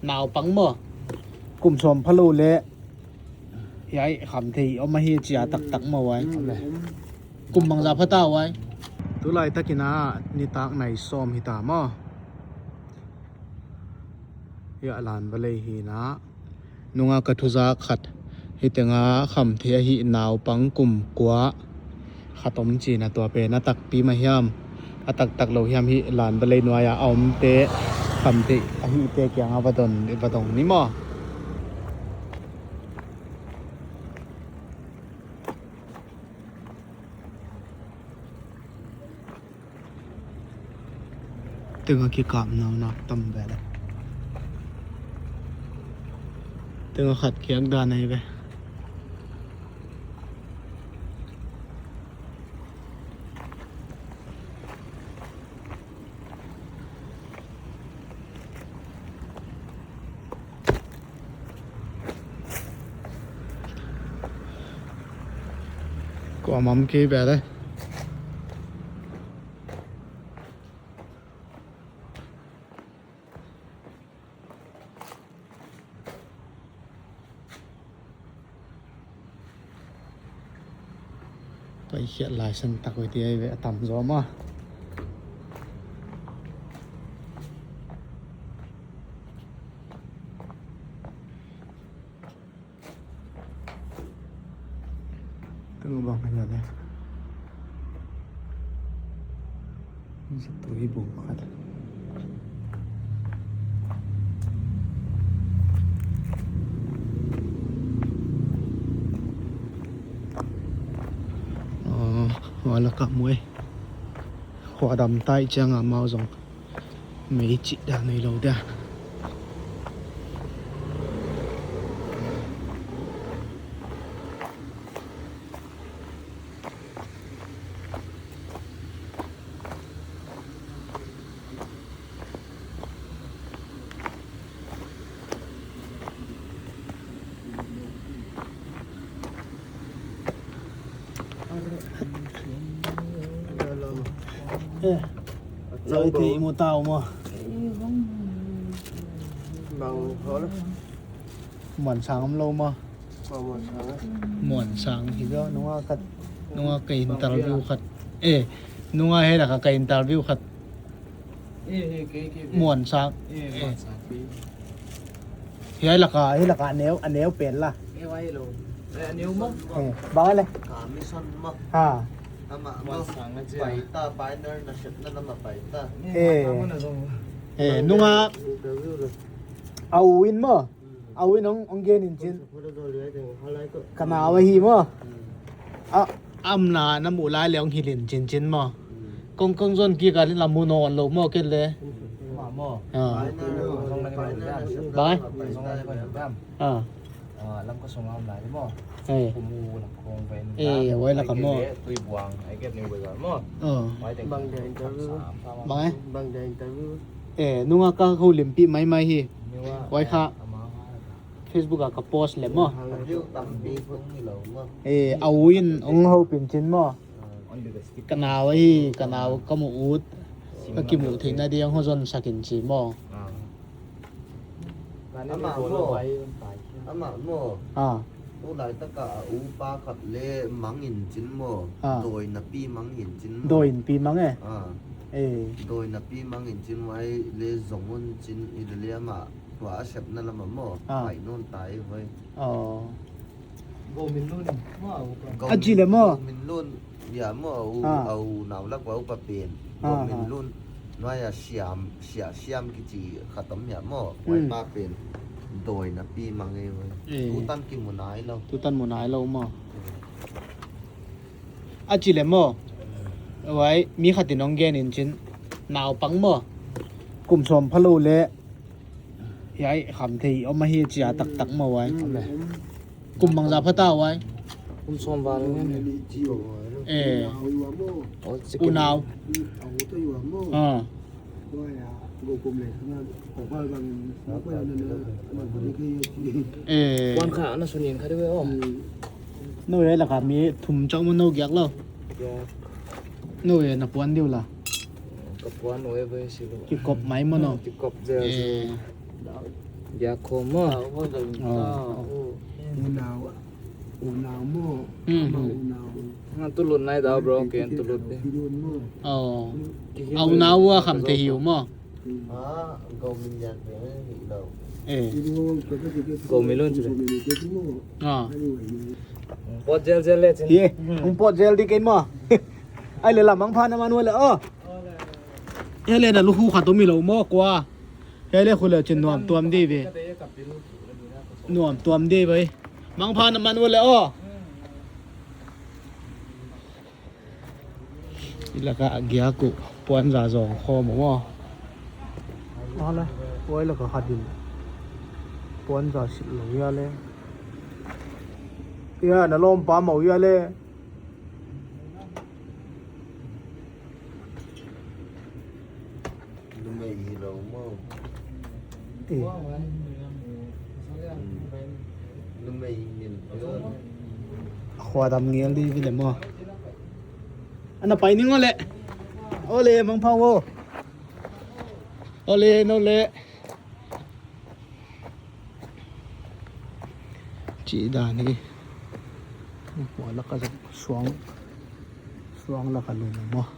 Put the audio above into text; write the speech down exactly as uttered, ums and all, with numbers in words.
Naupang maw? Kum sawm pha lo le hiai kham thei om ahi cia taktak maw ai? Kum bangza pha ta ai? Tulaitakin ah nitak nai sawm hi ta maw? Hiah Lanva lei hi na. Nunga ka thuzak khat hi tenga kham thei ahi naupang kum kua khat om cina, tua pen a takpi mah hiam, a taktak lo hiam, hi Lanva lei nuai-a a omte kham thei ahite kianga va dong, va dong ni maw? Tenga kikap naunak tam ve le. Tenga khat khiak dan ahi ve. Kuamah om kei ve le. Paikhiat lai san tak uh hi ti ahi ve, a tamzaw mah. Tengah bang ahi a le. Zatui bung khat. Aw, hua lakah muai. Hua dam tai ciangah mau zong mei cih dan nei lo dia. Eh, lawite i mu ta uh maw? Bang hol? Muan sang om lo maw? Muan sang hi zaw, nunga khat, nunga ka interview khat. Eh, nunga hei laka ka interview khat. Muan sang. Hiai laka, hiai laka a neu, a neu pen la. Eh, bang a le? Ha. Muan sang a cia. Paita, pioneer na sepna lam a paita. Eh, nunga a u in maw? A u in hong, hong gen in cin. Ka nau ahi maw? A, amna na muh lai le hong hilh in cincin maw? Kong, kong zon kik a la mu nawn lo maw ken le? Bang ai? Eh, huai laka maw? Bang ai? Eh, nunga ka holimpih maimai hi. Huai kha Facebook ah ka post le maw? Eh, a u in hong hopih in cin maw? Ka nau ahi, ka nau ka mu ut, ka kimuh theihna ding hong hon zon sak in ci maw? Amah maw? Amah maw? Ah. Tulaitaka a upa khat le mang in cin maw? Ah. Dawi napi mang in cin maw? Dawi napi mang e? Ah. Eh. Dawi napi mang in cin, huai le zong un cin i le le amah tua a sepna lam ah maw? Ah. Pai nawn ta i huai. Oh. Go Min Lun maw? A ci le maw? Go Min Lun. Ya maw, a u, a u nau lak ua upa pen. Go Min Lun. Nuai a siam, sia siam kici khat om ya maw. Huai pa pen dawi napi mang e. Tutan kimu nai lo. Tutan mu nai lo maw? A ci le maw? Huai mi khat in hong gen in cin. Naupang maw? Kum sawm pha lo le hiai kham thei om ahi cia taktak maw ai? Kum bangza pha ta ai? Kum sawm val ngen. Eh. Unau. Ah. Eh. Wan kha na sunin kha de ve aw. No e laka mi thum chauh maw, no giak lo. No e na puan diu la. Ka puan no e ve si lo. Kikop mai maw no? Kikop zel zel. Eh. Giak khawm maw? Aw. Unau, unau maw? Hmm, hmm. Unau. Hang tulut nai dau, bro, ken tulut ding. Aw. A unau a kham thei hi uh maw? Hmm. Eh. Go mi lun chu. Aw. Pot zel zel le chin. Ye, hong pot zel ding kei maw? Ai le la, mangpha na man uh le aw. Ai le na lu khu khat om hi lo maw kua? Hiai le khu le chin nuam tuam di ve. Nuam tuam di ve. Mangpha na man uh le aw. I lak ah a giak uh puanza zawng khawm uh maw? A le, huai lak ah khat in puanza silh lo hia le. Hia na lawmpa mawh hia le. Numei hi lo maw? Eh. Hmm. Numei hi lo. A khua dam ngel di vi le maw? Ana pai ning aw le. Aw le, mangpha aw. Aw le, no le. Cih dan hi. Hua lak ah suang, suang lak ah lum maw?